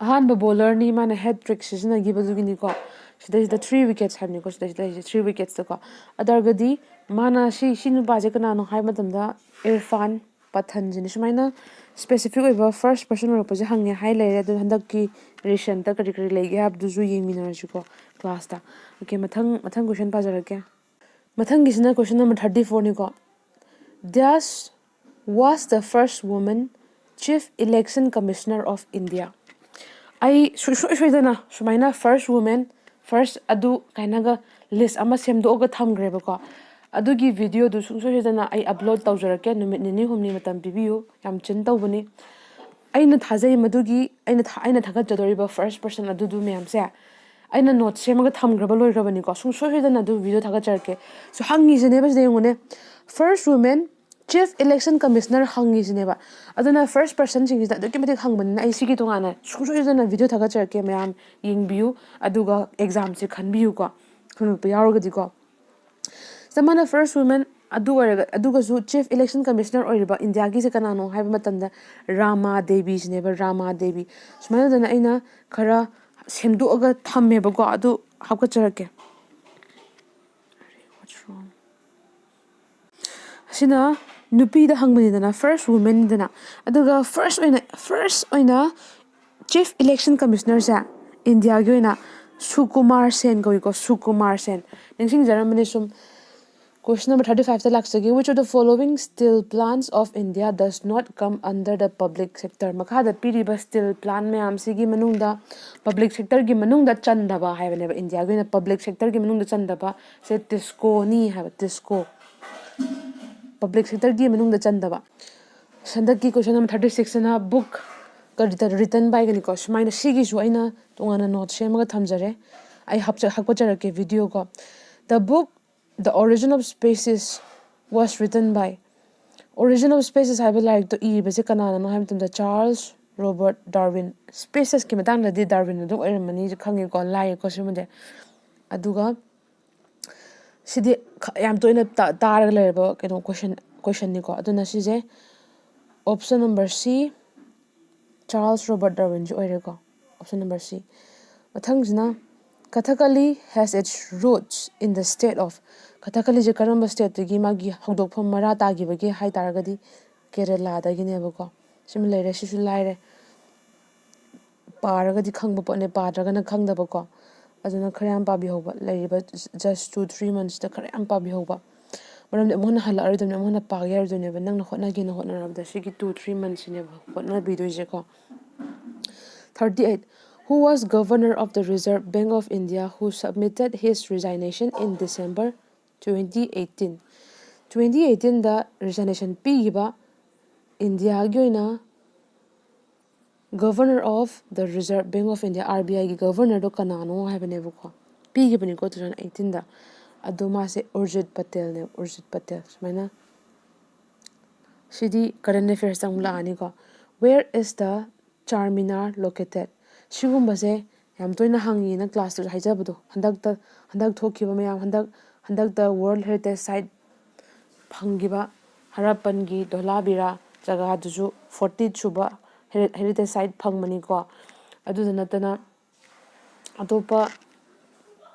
ꯑꯍꯥꯟꯕ ꯕꯣꯂꯔꯅꯤ ꯃꯥꯅ ꯍꯦꯠ ꯇ꯭ꯔꯤꯛ ꯁꯤꯖꯤꯟꯅꯈꯤꯕꯗꯨꯒꯤꯅꯤꯀꯣ꯫ ꯁꯤꯗꯩꯁꯤꯗ ꯊ꯭ꯔꯤ ꯋꯤꯀꯦꯠꯁ ꯍꯥꯏꯕꯅꯤꯀꯣ, ꯁꯤꯗꯩꯁꯤꯗ ꯍꯥꯏꯁꯦ ꯊ꯭ꯔꯤ ꯋꯤꯀꯦꯠꯁꯇꯀꯣ꯫ ꯑꯗꯨ ꯑꯣꯏꯔꯒꯗꯤ ꯃꯥꯅ ꯁꯤ ꯁꯤ ꯅꯨꯄꯥꯁꯦ ꯀꯅꯥꯅꯣ ꯍꯥꯏꯕ ꯃꯇꯝꯗ ꯏꯔꯐꯥꯟ ꯄꯊꯟꯁꯤꯅꯤ꯫ ꯁꯨꯃꯥꯏꯅ ꯁ꯭ꯄꯦꯁꯤꯐꯤꯛ ꯑꯣꯏꯕ ꯐꯥꯔꯁ ꯄꯔꯁꯟ ꯑꯣꯏꯔꯛꯄꯁꯦ ꯍꯪꯉꯦ ꯍꯥꯏ ꯂꯩꯔꯦ꯫ ꯑꯗꯨ ꯍꯟꯗꯛꯀꯤ ꯔꯤꯁꯦꯟꯠꯇ ꯀꯔꯤ ꯀꯔꯤ ꯂꯩꯒꯦ ꯍꯥꯏꯕꯗꯨꯁꯨ ꯌꯦꯡꯃꯤꯟꯅꯔꯁꯤꯀꯣ ꯀ꯭ꯂꯥꯁꯇ꯫ ꯑꯣꯀꯦ, ꯃꯊꯪ ꯃꯊꯪ ꯀꯣꯏꯁꯟ ꯄꯥꯖꯔꯛꯀꯦ꯫ ꯃꯊꯪꯒꯤꯁꯤꯅ ꯀꯣꯏꯁꯟ ꯅꯝꯕꯔ ꯊꯥꯔꯇꯤ ꯐꯣꯔꯅꯤꯀꯣ꯫ Diaz was the first woman Chief Election Commissioner of India. ꯑꯩ ꯁꯨꯡꯁꯣꯏ ꯁꯣꯏꯗꯅ ꯁꯨꯃꯥꯏꯅ ꯐꯥꯔꯁ ꯋꯨꯃꯦꯟ, ꯐꯥꯔꯁ ꯑꯗꯨ ꯀꯥꯏꯅꯒ ꯂꯤꯁ ꯑꯃ ꯁꯦꯝꯗꯣꯛꯑꯒ ꯊꯝꯈ꯭ꯔꯦꯕꯀꯣ꯫ ꯑꯗꯨꯒꯤ ꯚꯤꯗꯤꯑꯣꯗꯨ ꯁꯨꯡꯁꯣꯏ ꯁꯣꯏꯗꯅ ꯑꯩ ꯑꯞꯂꯣꯗ ꯇꯧꯖꯔꯛꯀꯦ, ꯅꯨꯃꯤꯠ ꯅꯤꯅꯤ ꯍꯨꯝꯅꯤ ꯃꯇꯝ ꯄꯤꯕꯤꯌꯨ, ꯌꯥꯝ ꯆꯤꯟ ꯇꯧꯕꯅꯤ꯫ ꯑꯩꯅ ꯊꯥꯖꯩ ꯃꯗꯨꯒꯤ ꯑꯩꯅ ꯊꯥ- ꯑꯩꯅ ꯊꯥꯒꯠꯆꯗꯧꯔꯤꯕ ꯐꯥꯔꯁ ꯄꯔꯁꯟ ꯑꯗꯨꯗꯨ ꯃꯌꯥꯝꯁꯦ ꯑꯩꯅ ꯅꯣꯠ ꯁꯦꯝꯃꯒ ꯊꯝꯈ꯭ꯔꯕ ꯂꯣꯏꯈ꯭ꯔꯕꯅꯤꯀꯣ꯫ ꯁꯨꯡꯁꯣꯏ ꯁꯣꯏꯗꯅ ꯑꯗꯨ ꯚꯤꯗꯤꯑꯣ ꯊꯥꯒꯠꯆꯔꯛꯀꯦ꯫ ꯁꯣ ꯍꯪꯉꯤꯁꯤꯅꯦꯕ ꯁꯤꯗ ꯌꯦꯡꯉꯨꯅꯦ, first woman chief election commissioner ꯍꯪꯉꯤꯁꯤꯅꯦꯕ꯫ ꯑꯗꯨꯅ ꯐꯥꯔꯁ ꯄꯔꯁꯟꯁꯤꯡꯁꯤꯗ ꯑꯗꯨꯛꯀꯤ ꯃꯇꯤꯛ ꯍꯪꯕꯅꯤꯅ ꯑꯩ ꯁꯤꯒꯤ ꯇꯣꯉꯥꯟꯅ ꯁꯨꯡꯁꯣꯏ ꯁꯣꯏꯗꯅ ꯚꯤꯗꯤꯑꯣ ꯊꯥꯒꯠꯆꯔꯛꯀꯦ, ꯃꯌꯥꯝ ꯌꯦꯡꯕꯤꯌꯨ, ꯑꯗꯨꯒ ꯑꯦꯛꯖꯥꯝꯁꯦ ꯈꯟꯕꯤꯌꯨꯀꯣ, ꯈꯪꯉꯛꯄ ꯌꯥꯎꯔꯒꯗꯤꯀꯣ꯫ ꯁꯤꯗ ꯃꯥꯅ ꯐꯥꯔꯁ ꯋꯨꯃꯦꯟ ꯑꯗꯨ ꯑꯣꯏꯔꯒ, ꯑꯗꯨꯒꯁꯨ ꯆꯤꯐ ꯏꯂꯦꯛꯁꯟ ꯀꯃꯤꯁꯅꯔ ꯑꯣꯏꯔꯤꯕ ꯏꯟꯗꯤꯌꯥꯒꯤꯁꯦ ꯀꯅꯥꯅꯣ ꯍꯥꯏꯕ ꯃꯇꯝꯗ ꯔꯥꯃꯥ ꯗꯦꯕꯤꯁꯤꯅꯦꯕ, ꯔꯥꯃꯥ ꯗꯦꯕꯤ꯫ ꯁꯨꯃꯥꯏꯅ ꯇꯧꯗꯅ ꯑꯩꯅ ꯈꯔ ꯁꯦꯝꯗꯣꯛꯑꯒ ꯊꯝꯃꯦꯕꯀꯣ, ꯑꯗꯨ ꯍꯥꯞꯀꯠꯆꯔꯛꯀꯦ꯫ What's wrong? ꯑꯁꯤꯅ ꯅꯨꯄꯤꯗ ꯍꯪꯕꯅꯤꯗꯅ, ꯐꯥꯔꯁ ꯋꯨꯃꯦꯟꯗꯅ, ꯑꯗꯨꯒ ꯐꯥꯔꯁ ꯑꯣꯏꯅ ꯐꯥꯔꯁ ꯑꯣꯏꯅ ꯆꯤꯐ ꯏꯂꯦꯛꯁꯟ ꯀꯃꯤꯁꯅꯔꯁꯦ ꯏꯟꯗꯤꯌꯥꯒꯤ ꯑꯣꯏꯅ ꯁꯨꯀꯨꯃꯥꯔ ꯁꯦꯟ ꯀꯧꯏꯀꯣ, ꯁꯨꯀꯨꯃꯥꯔ ꯁꯦꯟ꯫ ꯅꯤꯡꯁꯤꯡꯖꯔꯝꯕꯅꯤ ꯁꯨꯝ, ꯀꯣꯏꯁꯟ ꯅꯝꯕꯔ ꯊꯥꯔꯇꯤ ꯐꯥꯏꯚꯇ ꯂꯥꯛꯆꯒꯦ꯫ Which of the following steel plants of India does not come under the public sector? ꯃꯈꯥꯗ ꯄꯤꯔꯤꯕ ꯁ꯭ꯇꯤꯜ ꯄ꯭ꯂꯥꯟ ꯃꯌꯥꯝꯁꯤꯒꯤ ꯃꯅꯨꯡꯗ, ꯄꯕ꯭ꯂꯤꯛ ꯁꯦꯛꯇꯔꯒꯤ ꯃꯅꯨꯡꯗ ꯆꯟꯗꯕ ꯍꯥꯏꯕꯅꯦꯕ, ꯏꯟꯗꯤꯌꯥꯒꯤ ꯑꯣꯏꯅ ꯄꯕ꯭ꯂꯤꯛ ꯁꯦꯛꯇꯔꯒꯤ ꯃꯅꯨꯡꯗ ꯆꯟꯗꯕ ꯁꯦ ꯇꯤꯁꯀꯣꯅꯤ ꯍꯥꯏꯕ, ꯇꯤꯁꯀꯣ꯫ ꯄꯕ꯭ꯂꯤꯛ ꯁꯦꯛꯇꯔꯒꯤ ꯃꯅꯨꯡꯗ ꯆꯟꯗꯕ꯫ ꯍꯟꯗꯛꯀꯤ question number thirty six ꯑꯅ book written by ꯒꯅꯤꯀꯣ꯫ ꯁꯨꯃꯥꯏꯅ ꯁꯤꯒꯤꯁꯨ ꯑꯩꯅ ꯇꯣꯉꯥꯟꯅ note ꯁꯦꯝꯃꯒ ꯊꯝꯖꯔꯦ, ꯑꯩ ꯍꯥꯞꯆ ꯍꯥꯞꯀꯠꯆꯔꯛꯀꯦ video ꯀꯣ꯫ The book The Origin of Species was written by Origin of Species ꯍꯥꯏꯕ ꯂꯥꯏꯔꯤꯛꯇꯣ ꯏꯕꯁꯦ ꯀꯅꯥꯅꯅꯣ ꯍꯥꯏꯕ ꯃꯇꯝꯗ Charles Robert Darwin꯫ Speciesꯀꯤ ꯃꯇꯥꯡꯗꯗꯤ Darwin ꯑꯗꯨꯝ ꯑꯣꯏꯔꯝꯃꯅꯤꯁꯨ ꯈꯪꯉꯦꯀꯣ, ꯂꯥꯏꯌꯦꯀꯣ ꯁꯤꯃꯗꯤ꯫ ꯑꯗꯨꯒ ꯁꯤꯗꯤ ꯈ- ꯌꯥꯝ ꯇꯣꯏꯅ ꯇꯥ- ꯇꯥꯔꯒ ꯂꯩꯔꯕ ꯀꯩꯅꯣ question questionꯅꯤꯀꯣ꯫ ꯑꯗꯨꯅ ꯁꯤꯁꯦ option number C, Charles Robert Darwinꯁꯤ ꯑꯣꯏꯔꯦꯀꯣ, option number C꯫ ꯃꯊꯪꯁꯤꯅ Kathakali has its roots in the state of, Kathakaliꯁꯦ ꯀꯔꯝꯕ stateꯇꯒꯤ ꯃꯥꯒꯤ ꯍꯧꯗꯣꯛꯐꯝ ꯃꯔꯥ ꯇꯥꯈꯤꯕꯒꯦ ꯍꯥꯏ ꯇꯥꯔꯒꯗꯤ ꯀꯦꯔꯦꯂꯥꯗꯒꯤꯅꯦꯕꯀꯣ꯫ ꯁꯤꯃ ꯂꯩꯔꯦ, ꯁꯤꯁꯨ ꯂꯥꯏꯔꯦ, ꯄꯥꯔꯒꯗꯤ ꯈꯪꯕ ꯄꯣꯠꯅꯦ, ꯄꯥꯗ꯭ꯔꯒꯅ ꯈꯪꯗꯕꯀꯣ꯫ ꯑꯗꯨꯅ ꯈꯔ ꯌꯥꯝ ꯄꯥꯕꯤꯍꯧꯕ, ꯂꯩꯔꯤꯕ just two three monthsꯇ ꯈꯔ ꯌꯥꯝ ꯄꯥꯕꯤꯍꯧꯕ꯫ ꯃꯔꯝꯗꯤ ꯑꯃꯨꯛ ꯍꯟꯅ ꯍꯜꯂꯛꯑꯔꯣꯏꯗꯕꯅꯤ, ꯑꯃꯨꯛ ꯍꯟꯅ ꯄꯥꯒꯦ ꯍꯥꯏꯔꯣꯏꯗꯣꯏꯅꯦꯕ, ꯅꯪꯅ ꯍꯣꯠꯅꯒꯦꯅ ꯍꯣꯠꯅꯔꯕꯗ ꯁꯤꯒꯤ two three monthsꯁꯤꯅꯦꯕ ꯍꯣꯠꯅꯕꯤꯗꯣꯏꯁꯦꯀꯣ꯫ Thirty eight, who was Governor of the Reserve Bank of India who submitted his resignation in December twenty eighteen? Twenty eighteenꯗ resignation ꯄꯤꯈꯤꯕ ꯏꯟꯗꯤꯌꯥꯒꯤ ꯑꯣꯏꯅ Governor of the Reserve Bank of India, RBIꯒꯤ governorꯗꯣ ꯀꯅꯥꯅꯣ ꯍꯥꯏꯕꯅꯦꯕꯀꯣ꯫ ꯄꯤꯈꯤꯕꯅꯤꯀꯣ two thousand eighteenꯗ꯫ ꯑꯗꯣ ꯃꯥꯁꯦ ꯎꯔꯖꯤꯠ ꯄꯇꯦꯜꯅꯦ, ꯎꯔꯖꯤꯠ ꯄꯇꯦꯜ꯫ ꯁꯨꯃꯥꯏꯅ ꯁꯤꯗꯤ current affairsꯇ ꯑꯃꯨꯛ ꯂꯥꯛꯑꯅꯤꯀꯣ꯫ Where is the Charminar located? ꯁꯤꯒꯨꯝꯕꯁꯦ ꯌꯥꯝ ꯇꯣꯏꯅ ꯍꯪꯉꯤꯅ classꯇꯁꯨ ꯍꯥꯏꯖꯕꯗꯣ, ꯍꯟꯗꯛꯇ ꯍꯟꯗꯛ ꯊꯣꯛꯈꯤꯕ ꯃꯌꯥꯝ, ꯍꯟꯗꯛ ꯍꯟꯗꯛꯇ World Heritage Site ꯐꯪꯈꯤꯕ ꯍꯔꯞꯄꯟꯒꯤ ꯙꯣꯂꯥꯕꯤꯔꯥ ꯖꯒꯥꯗꯨꯁꯨ forty ꯁꯨꯕ heri- heritage site ꯐꯪꯕꯅꯤꯀꯣ꯫ ꯑꯗꯨꯗ ꯅꯠꯇꯅ ꯑꯇꯣꯞꯄ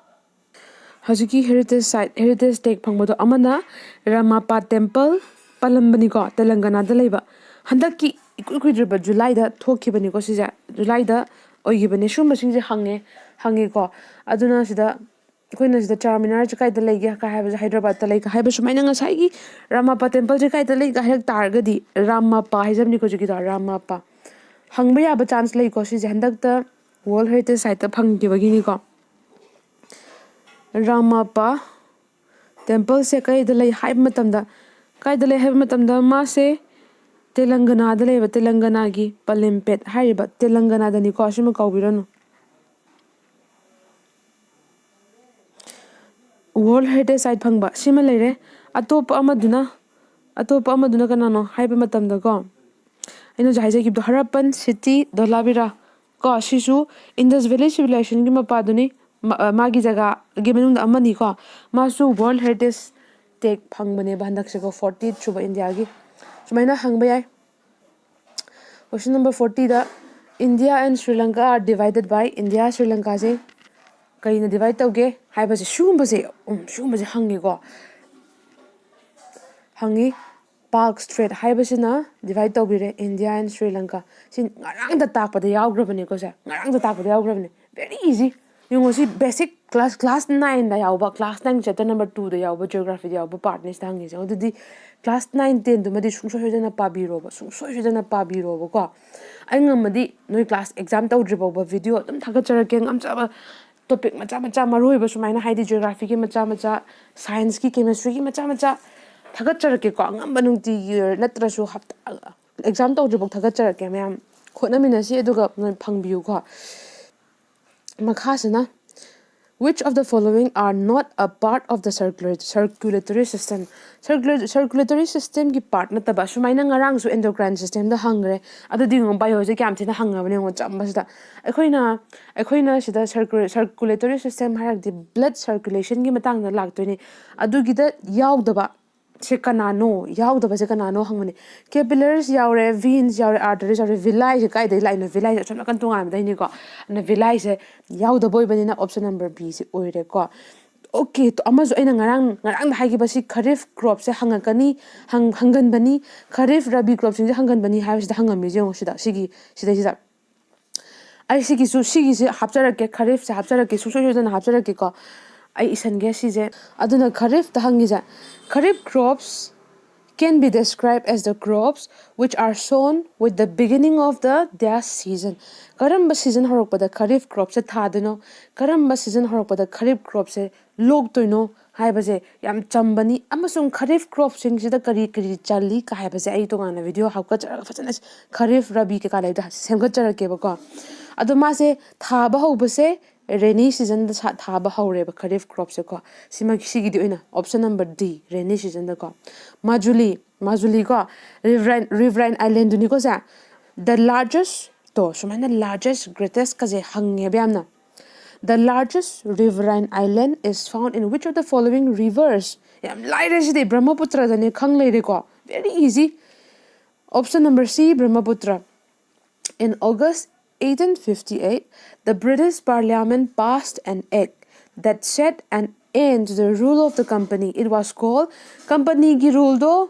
ꯍꯧꯖꯤꯛꯀꯤ heritage site, heritage tag ꯐꯪꯕꯗꯣ ꯑꯃꯅ ꯔꯥꯃꯥꯄꯥ temple ꯄꯜꯂꯝꯕꯅꯤꯀꯣ, ꯇꯦꯂꯪꯒꯅꯥꯗ ꯂꯩꯕ꯫ ꯍꯟꯗꯛꯀꯤ ꯏꯀꯨꯏ ꯀꯨꯏꯗ꯭ꯔꯤꯕ Julyꯗ ꯊꯣꯛꯈꯤꯕꯅꯤꯀꯣ ꯁꯤꯁꯦ, Julyꯗ ꯑꯣꯏꯈꯤꯕꯅꯦ꯫ ꯁꯤꯒꯨꯝꯕꯁꯤꯡꯁꯦ ꯍꯪꯉꯦ ꯍꯪꯉꯦꯀꯣ꯫ ꯑꯗꯨꯅ ꯁꯤꯗ ꯑꯩꯈꯣꯏꯅ ꯁꯤꯗ ꯆꯥꯔꯃꯤꯅꯥꯔꯁꯦ ꯀꯥꯏꯗ ꯂꯩꯒꯦ ꯀꯥꯏ ꯍꯥꯏꯕꯁꯦ ꯍꯥꯏꯗ꯭ꯔꯕꯥꯗꯇ ꯂꯩ ꯀꯥꯏ ꯍꯥꯏꯕ ꯁꯨꯃꯥꯏꯅ ꯉꯁꯥꯏꯒꯤ ꯔꯥꯃꯥꯄꯥ templeꯁꯦ ꯀꯥꯏꯗ ꯂꯩꯒꯦ ꯍꯥꯏꯔꯛ ꯇꯥꯔꯒꯗꯤ ꯔꯥꯃꯥꯄꯥ ꯍꯥꯏꯖꯕꯅꯤꯀꯣ ꯍꯧꯖꯤꯛꯀꯤꯗꯣ ꯔꯥꯃꯥꯄꯥ꯫ ꯍꯪꯕ ꯌꯥꯕ chance ꯂꯩꯀꯣ ꯁꯤꯁꯦ꯫ ꯍꯟꯗꯛꯇ World Heritage Siteꯇ ꯐꯪꯈꯤꯕꯒꯤꯅꯤꯀꯣ꯫ ꯔꯥꯃꯥꯄꯥ templeꯁꯦ ꯀꯥꯏꯗ ꯂꯩ ꯍꯥꯏꯕ ꯃꯇꯝꯗ, ꯀꯥꯏꯗ ꯂꯩ ꯍꯥꯏꯕ ꯃꯇꯝꯗ ꯃꯥꯁꯦ ꯇꯦꯂꯪꯒꯅꯥꯗ ꯂꯩꯕ ꯇꯦꯂꯪꯒꯅꯥꯒꯤ ꯄꯂꯦꯝꯄꯦꯠ ꯍꯥꯏꯔꯤꯕ ꯇꯦꯂꯪꯒꯅꯥꯗꯅꯤꯀꯣ, ꯑꯁꯤꯃ ꯀꯥꯎꯕꯤꯔꯅꯨ꯫ World Heritage Site ꯐꯪꯕ ꯁꯤꯃ ꯂꯩꯔꯦ꯫ ꯑꯇꯣꯞꯄ ꯑꯃꯗꯨꯅ, ꯑꯇꯣꯞꯄ ꯑꯃꯗꯨꯅ ꯀꯅꯥꯅꯣ ꯍꯥꯏꯕ ꯃꯇꯝꯗꯀꯣ, ꯑꯩꯅ ꯍꯧꯖꯤꯛ ꯍꯥꯏꯖꯈꯤꯕꯗꯣ, ꯍꯔꯞꯄꯟ ꯁꯤꯇꯤ ꯙꯣꯂꯥꯕꯤꯔꯥ ꯀꯣ, ꯁꯤꯁꯨ Indus Valley Civilizationꯒꯤ ꯃꯄꯥꯗꯨꯅꯤ, ꯃꯥꯒꯤ ꯖꯒꯥꯒꯤ ꯃꯅꯨꯡꯗ ꯑꯃꯅꯤꯀꯣ꯫ ꯃꯥꯁꯨ World Heritage Tag ꯐꯪꯕꯅꯦꯕ ꯍꯟꯗꯛꯁꯦꯀꯣ, ꯐꯣꯔꯇꯤ ꯁꯨꯕ ꯏꯟꯗꯤꯌꯥꯒꯤ꯫ ꯁꯨꯃꯥꯏꯅ ꯍꯪꯕ ꯌꯥꯏ꯫ Question number fortyꯗ, India and Sri Lanka are divided by, ꯏꯟꯗꯤꯌꯥ ꯁ꯭ꯔꯤ ꯂꯪꯀꯥꯁꯦ ꯀꯩꯅ divide ꯇꯧꯒꯦ ꯍꯥꯏꯕꯁꯦ, ꯁꯤꯒꯨꯝꯕꯁꯦ, ꯎꯝ, ꯁꯤꯒꯨꯝꯕꯁꯦ ꯍꯪꯉꯤꯀꯣ, ꯍꯪꯉꯤ꯫ Palk Strait ꯍꯥꯏꯕꯁꯤꯅ divide ꯇꯧꯕꯤꯔꯦ India and Sri Lanka꯫ ꯁꯤ ꯉꯔꯥꯡꯗ ꯇꯥꯛꯄꯗ ꯌꯥꯎꯈ꯭ꯔꯕꯅꯤꯀꯣ, ꯁꯦ ꯉꯔꯥꯡꯗ ꯇꯥꯛꯄꯗ ꯌꯥꯎꯈ꯭ꯔꯕꯅꯤ꯫ Very easy꯫ ꯌꯦꯡꯉꯣ, ꯁꯤ basic class, class nineꯗ ꯌꯥꯎꯕ, class nine chapter number twoꯗ ꯌꯥꯎꯕ geographyꯗ ꯌꯥꯎꯕ partꯅꯤ ꯁꯤꯗ ꯍꯪꯉꯤꯁꯦ꯫ ꯑꯗꯨꯗꯤ class nine tenꯗꯨꯃꯗꯤ ꯁꯨꯡꯁꯣꯏ ꯁꯣꯏꯗꯅ ꯄꯥꯕꯤꯔꯣꯕ, ꯁꯨꯡꯁꯣꯏ ꯁꯣꯏꯗꯅ ꯄꯥꯕꯤꯔꯣꯕꯀꯣ꯫ ꯑꯩ ꯉꯝꯃꯗꯤ ꯅꯣꯏ class exam ꯇꯧꯗ꯭ꯔꯤ ꯐꯥꯎꯕ video ꯑꯗꯨꯝ ꯊꯥꯒꯠꯆꯔꯛꯀꯦ, ꯉꯝꯖꯕ topic ꯃꯆꯥ ꯃꯆꯥ, ꯃꯔꯨ ꯑꯣꯏꯕ ꯁꯨꯃꯥꯏꯅ, ꯍꯥꯏꯗꯤ geographyꯒꯤ ꯃꯆꯥ ꯃꯆꯥ, scienceꯀꯤ, chemistryꯒꯤ ꯃꯆꯥ ꯃꯆꯥ ꯊꯥꯒꯠꯆꯔꯛꯀꯦꯀꯣ꯫ ꯑꯉꯝꯕ ꯅꯨꯡꯇꯤꯒꯤ ꯅꯠꯇ꯭ꯔꯁꯨ ꯍꯞꯇꯥ, exam ꯇꯧꯗ꯭ꯔꯤꯐꯥꯎ ꯊꯥꯒꯠꯆꯔꯛꯀꯦ ꯃꯌꯥꯝ꯫ ꯍꯣꯠꯅꯃꯤꯟꯅꯁꯤ, ꯑꯗꯨꯒ ꯅꯣꯏ ꯐꯪꯕꯤꯌꯨꯀꯣ꯫ ꯃꯈꯥꯁꯤꯅ, "Which of the following are not a part of the circula-, circulatory system?" Circula-, circulatory systemꯒꯤ part ꯅꯠꯇꯕ, ꯁꯨꯃꯥꯏꯅ ꯉꯔꯥꯡꯁꯨ endocrine systemꯗ ꯍꯪꯈ꯭ꯔꯦ꯫ ꯑꯗꯨꯗꯤ ꯌꯦꯡꯉꯣ, bioꯁꯦ ꯀꯌꯥꯝ ꯊꯤꯅ ꯍꯪꯉꯕꯅꯦ ꯌꯦꯡꯉꯣ, ꯆꯝꯕꯁꯤꯗ꯫ ꯑꯩꯈꯣꯏꯅ, ꯑꯩꯈꯣꯏꯅ ꯁꯤꯗ circula-, circulatory system ꯍꯥꯏꯔꯒꯗꯤ blood circulationꯒꯤ ꯃꯇꯥꯡꯗ ꯂꯥꯛꯇꯣꯏꯅꯤ꯫ ꯑꯗꯨꯒꯤꯗ ꯌꯥꯎꯗꯕ ꯁꯦ ꯀꯅꯥꯅꯣ? ꯌꯥꯎꯗꯕꯁꯦ ꯀꯅꯥꯅꯣ ꯍꯪꯕꯅꯦ꯫ Capillaries ꯌꯥꯎꯔꯦ, veins ꯌꯥꯎꯔꯦ, arteries ꯌꯥꯎꯔꯦ, villi ꯁꯦ ꯀꯥꯏꯗꯩ ꯂꯥꯛꯏꯅꯣ? Villi ꯁꯦ ꯑꯁꯣꯝ ꯅꯥꯀꯟ ꯇꯣꯉꯥꯟꯕꯗꯩꯅꯤꯀꯣ꯫ ꯑꯗꯨꯅ villi ꯁꯦ ꯌꯥꯎꯗꯕ ꯑꯣꯏꯕꯅꯤꯅ option number B ꯁꯦ ꯑꯣꯏꯔꯦꯀꯣ꯫ Okay, ꯇꯣ, ꯑꯃꯁꯨ ꯑꯩꯅ ꯉꯔꯥꯡ, ꯉꯔꯥꯡꯗ ꯍꯥꯏꯈꯤꯕ ꯁꯤ Kharif cropꯁꯦ ꯍꯪꯉꯛꯀꯅꯤ, ꯍꯪ-, ꯍꯪꯒꯟꯕꯅꯤ꯫ Kharif, Rabi cropꯁꯤꯡꯁꯦ ꯍꯪꯒꯟꯕꯅꯤ ꯍꯥꯏꯕꯁꯤꯗ ꯍꯪꯉꯝꯃꯤꯁꯦ ꯌꯦꯡꯉꯣ ꯁꯤꯗ, ꯁꯤꯒꯤ, ꯁꯤꯗꯩꯁꯤꯗ꯫ ꯑꯩ ꯁꯤꯒꯤꯁꯨ, ꯁꯤꯒꯤꯁꯦ ꯍꯥꯞꯆꯔꯛꯀꯦ, Kharifꯁꯦ ꯍꯥꯞꯆꯔꯛꯀꯦ, ꯁꯨꯡꯁꯣꯏ ꯁꯣꯏꯗꯅ ꯍꯥꯞꯆꯔꯛꯀꯦꯀꯣ꯫ ꯑꯩ ꯏꯁꯟꯒꯦ ꯁꯤꯁꯦ꯫ ꯑꯗꯨꯅ Kharifꯇ ꯍꯪꯉꯤꯁꯦ, "Kharif crops can be described as the crops which are sown with the beginning of the their season." ꯀꯔꯝꯕ season ꯍꯧꯔꯛꯄꯗ Kharif cropꯁꯦ ꯊꯥꯗꯣꯏꯅꯣ? ꯀꯔꯝꯕ season ꯍꯧꯔꯛꯄꯗ Kharif cropꯁꯦ ꯂꯣꯛꯇꯣꯏꯅꯣ? ꯍꯥꯏꯕꯁꯦ ꯌꯥꯝ ꯆꯝꯕꯅꯤ꯫ ꯑꯃꯁꯨꯡ ꯈꯔꯤꯐ ꯀ꯭ꯔꯣꯞꯁꯤꯡꯁꯤꯗ ꯀꯔꯤ ꯀꯔꯤ ꯆꯜꯂꯤ ꯀ ꯍꯥꯏꯕꯁꯦ ꯑꯩ ꯇꯣꯉꯥꯟꯅ ꯚꯤꯗꯤꯑꯣ ꯍꯥꯞꯀꯠꯆꯔꯒ ꯐꯖꯅ ꯈꯔꯤꯐ, ꯔꯕꯤ ꯀꯩꯀꯥ ꯂꯩꯕꯗ ꯁꯦꯝꯒꯠꯆꯔꯛꯀꯦꯕꯀꯣ꯫ ꯑꯗꯣ ꯃꯥꯁꯦ ꯊꯥꯕ ꯍꯧꯕꯁꯦ ꯔꯦꯅꯤ ꯁꯤꯖꯟꯗ ꯊꯥꯕ ꯍꯧꯔꯦꯕ ꯈꯔꯤꯐ ꯀ꯭ꯔꯣꯞꯁꯦꯀꯣ꯫ ꯁꯤꯃꯛ ꯁꯤꯒꯤꯗꯤ ꯑꯣꯏꯅ option number D, ꯔꯦꯅꯤ ꯁꯤꯖꯟꯗꯀꯣ꯫ ꯃꯥꯖꯨꯂꯤ, ꯃꯥꯖꯨꯂꯤꯀꯣ, ꯔꯤꯚꯔꯥꯏꯟ, ꯔꯤꯚꯔꯥꯏꯟ ꯑꯥꯏꯂꯦꯟꯗꯨꯅꯤꯀꯣ ꯁꯦ꯫ The largest, ꯇꯣ ꯁꯨꯃꯥꯏꯅ largest, greatest ꯀꯁꯦ ꯍꯪꯉꯦꯕ ꯌꯥꯝꯅ꯫ The largest riverine island is found in which of the following rivers? ꯌꯥꯝ ꯂꯥꯏꯔꯦ ꯁꯤꯗꯤ, ꯕ꯭ꯔꯍ꯭ꯃꯄꯨꯇ꯭ꯔꯗꯅꯦ, ꯈꯪ ꯂꯩꯔꯦꯀꯣ꯫ Very easy. Option number C, Brahmaputra. In August eighteen fifty-eight, the British Parliament passed an act that set an end to the rule of the company. It was called, ꯀꯝꯄꯅꯤꯒꯤ ꯔꯨꯜꯗꯣ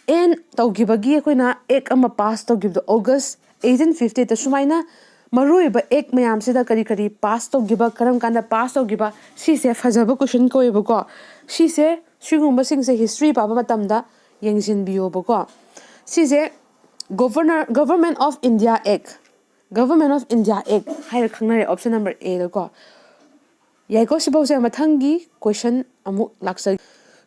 and ꯇꯧꯈꯤꯕꯒꯤ ꯑꯩꯈꯣꯏꯅ ꯑꯦꯛ ꯑꯃ pass ꯇꯧꯈꯤꯕꯗꯣ August eighteen ꯐꯤꯐꯇꯤꯗ꯫ ꯁꯨꯃꯥꯏꯅ ꯃꯔꯨꯑꯣꯏꯕ ꯑꯦꯛ ꯃꯌꯥꯝꯁꯤꯗ ꯀꯔꯤ ꯀꯔꯤ ꯄꯥꯁ ꯇꯧꯈꯤꯕ, ꯀꯔꯝ ꯀꯥꯟꯗ ꯄꯥꯁ ꯇꯧꯈꯤꯕ, ꯁꯤꯁꯦ ꯐꯖꯕ ꯀꯣꯏꯁꯟ ꯀꯧꯋꯦꯕꯀꯣ꯫ ꯁꯤꯁꯦ, ꯁꯤꯒꯨꯝꯕꯁꯤꯡꯁꯦ ꯍꯤꯁꯇ꯭ꯔꯤ ꯄꯥꯕ ꯃꯇꯝꯗ ꯌꯦꯡꯁꯤꯟꯕꯤꯌꯣꯕꯀꯣ꯫ ꯁꯤꯁꯦ Governor, Government of India Act, Government of India Act ꯍꯥꯏꯔ ꯈꯪꯅꯔꯦ, option number Aꯗꯀꯣ꯫ ꯌꯥꯏꯀꯣ, ꯁꯤꯐꯧꯁꯦ꯫ ꯃꯊꯪꯒꯤ ꯀꯣꯏꯁꯟ ꯑꯃꯨꯛ ꯂꯥꯛꯆꯒꯦ꯫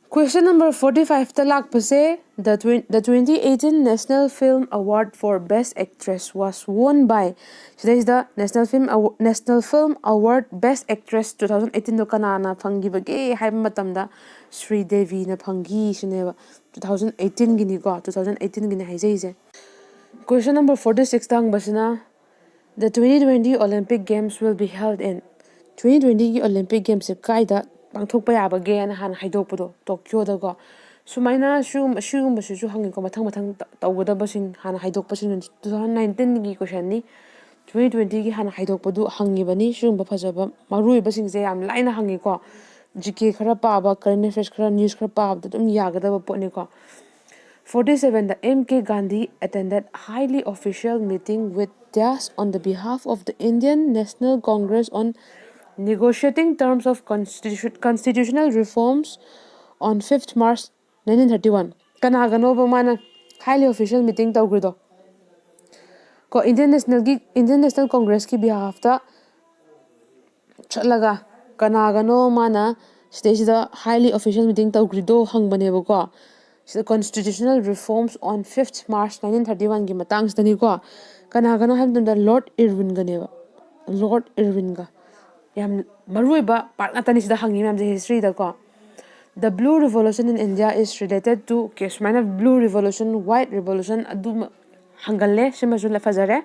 Question number forty fiveꯇ ꯂꯥꯛꯄꯁꯦ, the twen-, the twenty eighteen National Film Award for Best Actress was won by, ꯁꯤꯗꯩꯁꯤꯗ National Film Awa-, National Film Award Best Actress two thousand eighteenꯗꯣ ꯀꯅꯥꯅ ꯐꯪꯈꯤꯕꯒꯦ ꯍꯥꯏꯕ ꯃꯇꯝꯗ ꯁ꯭ꯔꯤ ꯗꯦꯕꯤꯅ ꯐꯪꯈꯤ ꯁꯤꯅꯦꯕ꯫ Two thousand eighteenꯒꯤꯅꯤꯀꯣ, two thousand eighteenꯒꯤꯅꯤ ꯍꯥꯏꯖꯩꯁꯦ꯫ Question number forty sixꯇ ꯍꯪꯕꯁꯤꯅ, the twenty twenty Olympic Games will be held in, twenty twentyꯒꯤ Olympic Gamesꯁꯦ ꯀꯥꯏꯗ ꯄꯥꯡꯊꯣꯛꯄ ꯌꯥꯕꯒꯦꯅ ꯍꯥꯟꯅ ꯍꯥꯏꯗꯣꯛꯄꯗꯣ, ꯇꯣꯀꯤꯌꯣꯗꯀꯣ꯫ ꯁꯨꯃꯥꯏꯅ ꯁꯤꯒꯨꯝꯕ, ꯁꯤꯒꯨꯝꯕꯁꯤꯁꯨ ꯍꯪꯉꯤꯀꯣ, ꯃꯊꯪ ꯃꯊꯪ ꯇ-, ꯇꯧꯒꯗꯕꯁꯤꯡ ꯍꯥꯟꯅ ꯍꯥꯏꯗꯣꯛꯄꯁꯤꯡ꯫ Two thousand nineteenꯒꯤ ꯀꯣꯏꯁꯟꯅꯤ, twenty twentyꯒꯤ ꯍꯥꯟꯅ ꯍꯥꯏꯗꯣꯛꯄꯗꯨ ꯍꯪꯉꯤꯕꯅꯤ꯫ ꯁꯤꯒꯨꯝꯕ ꯐꯖꯕ ꯃꯔꯨꯑꯣꯏꯕꯁꯤꯡꯁꯦ ꯌꯥꯝ ꯂꯥꯏꯅ ꯍꯪꯉꯤꯀꯣ꯫ G K ꯈꯔ ꯄꯥꯕ, current affairs ꯈꯔ, news ꯈꯔ ꯄꯥꯕꯗ ꯑꯗꯨꯝ ꯌꯥꯒꯗꯕ ꯄꯣꯠꯅꯤꯀꯣ꯫ Forty seven, the M K Gandhi attended highly official meeting with dash on the behalf of the Indian National Congress on negotiating terms of constitu-, constitutional reforms on fifth March nineteen thirty one. ꯀꯅꯥꯒꯅꯣꯕ ꯃꯥꯅ highly official meeting ꯇꯧꯈ꯭ꯔꯤꯗꯣ? ꯀꯣ, Indian Nationalꯒꯤ, Indian National Congressꯀꯤ behalfꯇ ꯆꯠꯂꯒ ꯀꯅꯥꯒꯅꯣ ꯃꯥꯅ ꯁꯤꯗꯩꯁꯤꯗ highly official meeting ꯇꯧꯈ꯭ꯔꯤꯗꯣ ꯍꯪꯕꯅꯦꯕꯀꯣ꯫ ꯁꯤꯗ constitutional reforms on fifth March nineteen thirty one ꯒꯤ ꯃꯇꯥꯡꯁꯤꯗꯅꯤꯀꯣ꯫ ꯀꯅꯥꯒꯅꯣ ꯍꯥꯏꯕ ꯃꯇꯝꯗ ꯂꯣꯔꯗ ꯏꯔꯋꯤꯟꯒꯅꯦꯕ꯫ ꯂꯣꯔꯗ ꯏꯔꯋꯤꯟꯒ꯫ ꯌꯥꯝ ꯃꯔꯨꯑꯣꯏꯕ ꯄꯥꯔꯠ ꯉꯥꯛꯇꯅꯤ ꯁꯤꯗ ꯍꯪꯉꯤ ꯃꯌꯥꯝꯁꯦ ꯍꯤꯁꯇ꯭ꯔꯤꯗꯀꯣ꯫ The Blue Revolution in India is related to, okay, ꯁꯨꯃꯥꯏꯅ Blue Revolution, White Revolution ꯑꯗꯨꯃ ꯍꯪꯒꯜꯂꯦ꯫ ꯁꯤꯃꯁꯨ ꯐꯖꯔꯦ꯫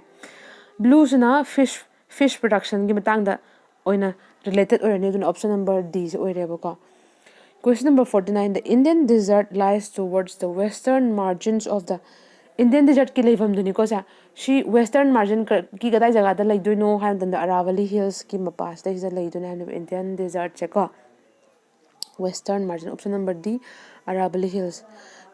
ꯕ꯭ꯂꯨꯁꯤꯅ ꯐꯤꯁ ꯐꯤꯁ ꯄ꯭ꯔꯗꯛꯁꯟꯒꯤ ꯃꯇꯥꯡꯗ ꯑꯣꯏꯅ ꯔꯤꯂꯦꯇꯦꯠ ꯑꯣꯏꯔꯅꯤ꯫ ꯑꯗꯨꯅ option number D say ꯑꯣꯏꯔꯦꯕꯀꯣ꯫ Question number forty nine, the Indian desert lies towards the western margins of the Indian desert ꯀꯤ ꯂꯩꯐꯝꯗꯨꯅꯤꯀꯣ ꯁꯦ꯫ ꯁꯤ western margin ꯀ- ꯀꯤ ꯀꯗꯥꯏ ꯖꯒꯥꯗ ꯂꯩꯗꯣꯏꯅꯣ ꯍꯥꯏꯕ ꯃꯇꯝꯗ Aravalli Hills ꯀꯤ ꯃꯄꯥꯁꯤꯗꯩꯁꯤꯗ ꯂꯩꯗꯣꯏꯅꯦ ꯍꯥꯏꯕꯅꯦꯕ Indian desert ꯁꯦꯀꯣ꯫ Western margin, option number D, Aravalli Hills.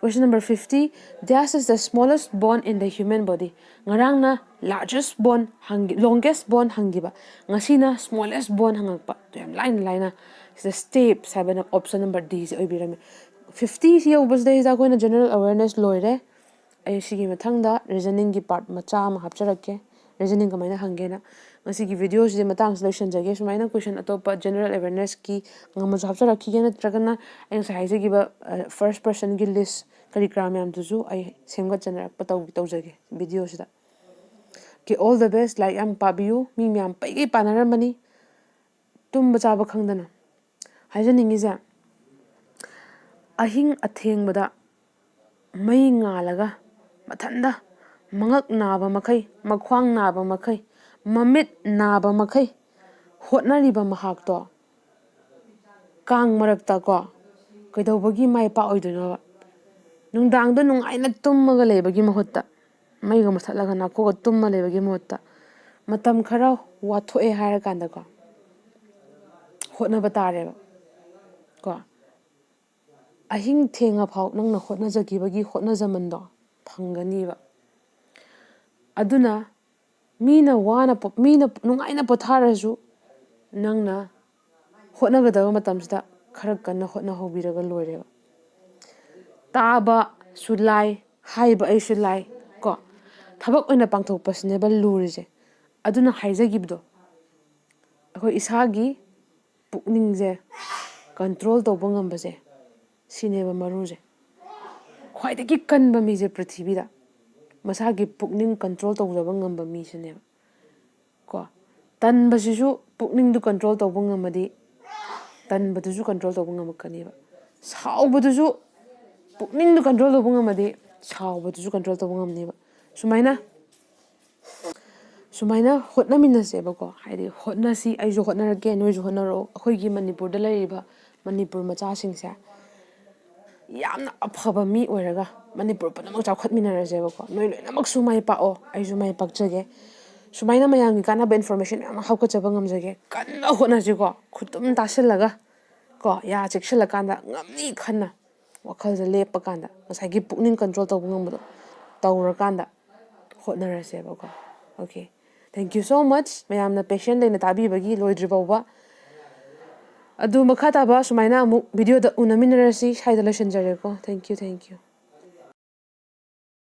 Question number fifty, dash is the smallest bone in the human body. ꯉꯔꯥꯡꯅ largest bone ꯍꯪꯒꯤ longest bone ꯍꯪꯈꯤꯕ, ꯉꯁꯤꯅ smallest bone ꯍꯪꯉꯛꯄ꯫ ꯑꯗꯨ ꯌꯥꯝ ꯂꯥꯏꯅ ꯂꯥꯏꯅ ꯁꯤꯗ steps ꯍꯥꯏꯕꯅ option number D ꯁꯦ ꯑꯣꯏꯕꯤꯔꯝꯃꯦ꯫ Fifty ꯁꯤ ꯌꯧꯕꯁꯤꯗꯩꯁꯤꯗ ꯑꯩꯈꯣꯏꯅ general awareness ꯂꯣꯏꯔꯦ꯫ ꯑꯩ ꯁꯤꯒꯤ ꯃꯊꯪꯗ reasoning ꯒꯤ part ꯃꯆꯥ ꯑꯃ ꯍꯥꯞꯆꯔꯛꯀꯦ꯫ Reasoning ꯀꯃꯥꯏꯅ ꯍꯪꯒꯦꯅ꯫ ꯉꯁꯤꯒꯤ video ꯁꯤꯗꯤ ꯃꯇꯥꯡꯁꯤ ꯂꯣꯏꯁꯤꯟꯖꯒꯦ꯫ ꯁꯨꯃꯥꯏꯅ question ꯑꯇꯣꯞꯄ general awareness ꯀꯤ ꯉꯝꯃꯁꯨ ꯍꯥꯞꯆꯔꯛꯈꯤꯒꯦ, ꯅꯠꯇ꯭ꯔꯒꯅ ꯑꯩ ꯉꯁꯥꯏ ꯍꯥꯏꯖꯈꯤꯕ first person ꯒꯤ list ꯀꯔꯤ ꯀꯔꯥ ꯃꯌꯥꯝꯗꯨꯁꯨ ꯑꯩ ꯁꯦꯝꯒꯠꯆꯅꯔꯛꯄ ꯇꯧ ꯇꯧꯖꯒꯦ video ꯁꯤꯗ꯫ Okay, all the best. ꯂꯥꯏꯔꯤꯛ ꯌꯥꯝ ꯄꯥꯕꯤꯌꯨ꯫ ꯃꯤ ꯃꯌꯥꯝ ꯄꯩꯒꯩ ꯄꯥꯅꯔꯝꯃꯅꯤ ꯇꯨꯝꯕ ꯆꯥꯕ ꯈꯪꯗꯅ꯫ ꯍꯥꯏꯖꯅꯤꯡꯉꯤꯁꯦ, ꯑꯍꯤꯡ ꯑꯊꯦꯡꯕꯗ ꯃꯩ ꯉꯥꯜꯂꯒ ꯃꯊꯟꯗ ꯃꯉꯛ ꯅꯥꯕ ꯃꯈꯩ, ꯃꯈ꯭ꯋꯥꯡ ꯅꯥꯕ ꯃꯈꯩ, ꯃꯃꯤꯠ ꯅꯥꯕ ꯃꯈꯩ ꯍꯣꯠꯅꯔꯤꯕ ꯃꯍꯥꯛꯇꯣ ꯀꯥꯡ ꯃꯔꯛꯇ ꯀꯣ ꯀꯩꯗꯧꯕꯒꯤ ꯃꯥꯏ ꯄꯥꯛꯑꯣꯏꯗꯣꯏꯅꯣꯕ? ꯅꯨꯡꯗꯥꯡꯗꯣ ꯅꯨꯡꯉꯥꯏꯅ ꯇꯨꯝꯃꯒ ꯂꯩꯕꯒꯤ ꯃꯍꯨꯠꯇ, ꯃꯩꯒ ꯃꯨꯊꯠꯂꯒ ꯅꯥꯈꯣꯛꯑꯒ ꯇꯨꯝꯃ ꯂꯩꯕꯒꯤ ꯃꯍꯨꯠꯇ, ꯃꯇꯝ ꯈꯔ ꯋꯥꯊꯣꯛꯑꯦ ꯍꯥꯏꯔꯀꯥꯟꯗꯀꯣ ꯍꯣꯠꯅꯕ ꯇꯥꯔꯦꯕ ꯀꯣ꯫ ꯑꯍꯤꯡ ꯊꯦꯡꯉꯐꯥꯎ ꯅꯪꯅ ꯍꯣꯠꯅꯖꯈꯤꯕꯒꯤ ꯍꯣꯠꯅꯖꯃꯟꯗꯣ ꯐꯪꯒꯅꯤꯕ꯫ ꯑꯗꯨꯅ ꯃꯤꯅ ꯋꯥꯅ ꯄꯣ- ꯃꯤꯅ ꯅꯨꯡꯉꯥꯏꯅ ꯄꯣꯊꯥꯔꯁꯨ ꯅꯪꯅ ꯍꯣꯠꯅꯒꯗꯕ ꯃꯇꯝꯁꯤꯗ ꯈꯔ ꯀꯟꯅ ꯍꯣꯠꯅꯍꯧꯕꯤꯔꯒ ꯂꯣꯏꯔꯦꯕ꯫ ꯇꯥꯕꯁꯨ ꯂꯥꯏ, ꯍꯥꯏꯕ ꯑꯩꯁꯨ ꯂꯥꯏ ꯀꯣ꯫ ꯊꯕꯛ ꯑꯣꯏꯅ ꯄꯥꯡꯊꯣꯛꯄꯁꯤꯅꯦꯕ ꯂꯨꯔꯤꯁꯦ꯫ ꯑꯗꯨꯅ ꯍꯥꯏꯖꯈꯤꯕꯗꯣ, ꯑꯩꯈꯣꯏ ꯏꯁꯥꯒꯤ ꯄꯨꯛꯅꯤꯡꯁꯦ ꯀꯟꯇ꯭ꯔꯣꯜ ꯇꯧꯕ ꯉꯝꯕꯁꯦ, ꯁꯤꯅꯦꯕ ꯃꯔꯨꯁꯦ꯫ ꯈ꯭ꯋꯥꯏꯗꯒꯤ ꯀꯟꯕ ꯃꯤꯁꯦ ꯄ꯭ꯔꯤꯊꯤꯕꯤꯗ ꯃꯁꯥꯒꯤ ꯄꯨꯛꯅꯤꯡ ꯀꯟꯇ꯭ꯔꯣꯜ ꯇꯧꯖꯕ ꯉꯝꯕ ꯃꯤꯁꯤꯅꯦꯕ꯫ ꯀꯣ, ꯇꯟꯕꯁꯤꯁꯨ ꯄꯨꯛꯅꯤꯡꯗꯨ ꯀꯟꯇ꯭ꯔꯣꯜ ꯇꯧꯕ ꯉꯝꯃꯗꯤ, ꯇꯟꯕꯗꯨꯁꯨ ꯀꯟꯇ꯭ꯔꯣꯜ ꯇꯧꯕ ꯉꯝꯃꯛꯀꯅꯦꯕ꯫ ꯁꯥꯎꯕꯗꯨꯁꯨ ꯄꯨꯛꯅꯤꯡꯗꯨ ꯀꯟꯇ꯭ꯔꯣꯜ ꯇꯧꯕ ꯉꯝꯃꯗꯤ, ꯁꯥꯎꯕꯗꯨꯁꯨ ꯀꯟꯇ꯭ꯔꯣꯜ ꯇꯧꯕ ꯉꯝꯅꯦꯕ꯫ ꯁꯨꯃꯥꯏꯅ ꯁꯨꯃꯥꯏꯅ ꯍꯣꯠꯅꯃꯤꯟꯅꯁꯦꯕꯀꯣ꯫ ꯍꯥꯏꯗꯤ ꯍꯣꯠꯅꯁꯤ, ꯑꯩꯁꯨ ꯍꯣꯠꯅꯔꯛꯀꯦ, ꯅꯣꯏꯁꯨ ꯍꯣꯠꯅꯔꯛꯑꯣ꯫ ꯑꯩꯈꯣꯏꯒꯤ ꯃꯅꯤꯄꯨꯔꯗ ꯂꯩꯔꯤꯕ ꯃꯅꯤꯄꯨꯔ ꯃꯆꯥꯁꯤꯡꯁꯦ ꯌꯥꯝꯅ ꯑꯐꯕ ꯃꯤ ꯑꯣꯏꯔꯒ ꯃꯅꯤꯄꯨꯔ ꯄꯨꯝꯅꯃꯛ ꯆꯥꯎꯈꯠꯃꯤꯟꯅꯔꯁꯦꯕꯀꯣ꯫ ꯅꯣꯏ ꯂꯣꯏꯅꯃꯛꯁꯨ ꯃꯥꯏ ꯄꯥꯛꯑꯣ, ꯑꯩꯁꯨ ꯃꯥꯏ ꯄꯥꯛꯆꯒꯦ꯫ ꯁꯨꯃꯥꯏꯅ ꯃꯌꯥꯝꯒꯤ ꯀꯥꯟꯅꯕ ꯏꯟꯐꯣꯔꯃꯦꯁꯟ ꯃꯌꯥꯝ ꯑꯃ ꯍꯥꯞꯀꯠꯆꯕ ꯉꯝꯖꯒꯦ꯫ ꯀꯟꯅ ꯍꯣꯠꯅꯁꯤꯀꯣ, ꯈꯨꯠꯇꯨꯝ ꯇꯥꯁꯤꯜꯂꯒ ꯀꯣ, ꯌꯥ ꯆꯦꯛꯁꯤꯜꯂꯀꯥꯟꯗ ꯉꯝꯅꯤ ꯈꯟꯅ ꯋꯥꯈꯜꯁꯦ ꯂꯦꯞꯄ ꯀꯥꯟꯗ ꯉꯁꯥꯏꯒꯤ ꯄꯨꯛꯅꯤꯡ ꯀꯟꯇ꯭ꯔꯣꯜ ꯇꯧꯕ ꯉꯝꯕꯗꯣ ꯇꯧꯔꯀꯥꯟꯗ ꯍꯣꯠꯅꯔꯁꯦꯕꯀꯣ꯫ Okay, thank you so much ꯃꯌꯥꯝꯅ ꯄꯦꯁꯦꯟ ꯂꯩꯅ ꯇꯥꯕꯤꯕꯒꯤ ꯂꯣꯏꯗ꯭ꯔꯤ ꯐꯥꯎꯕ꯫ ꯑꯗꯨ ꯃꯈꯥ ꯇꯥꯕ ꯁꯨꯃꯥꯏꯅ ꯑꯃꯨꯛ ꯚꯤꯗꯤꯑꯣꯗ ꯎꯅꯃꯤꯟꯅꯔꯁꯤ꯫ ꯁ꯭ꯋꯥꯏꯗ ꯂꯣꯏꯁꯤꯟꯖꯔꯦꯀꯣ꯫ Thank you, thank you꯫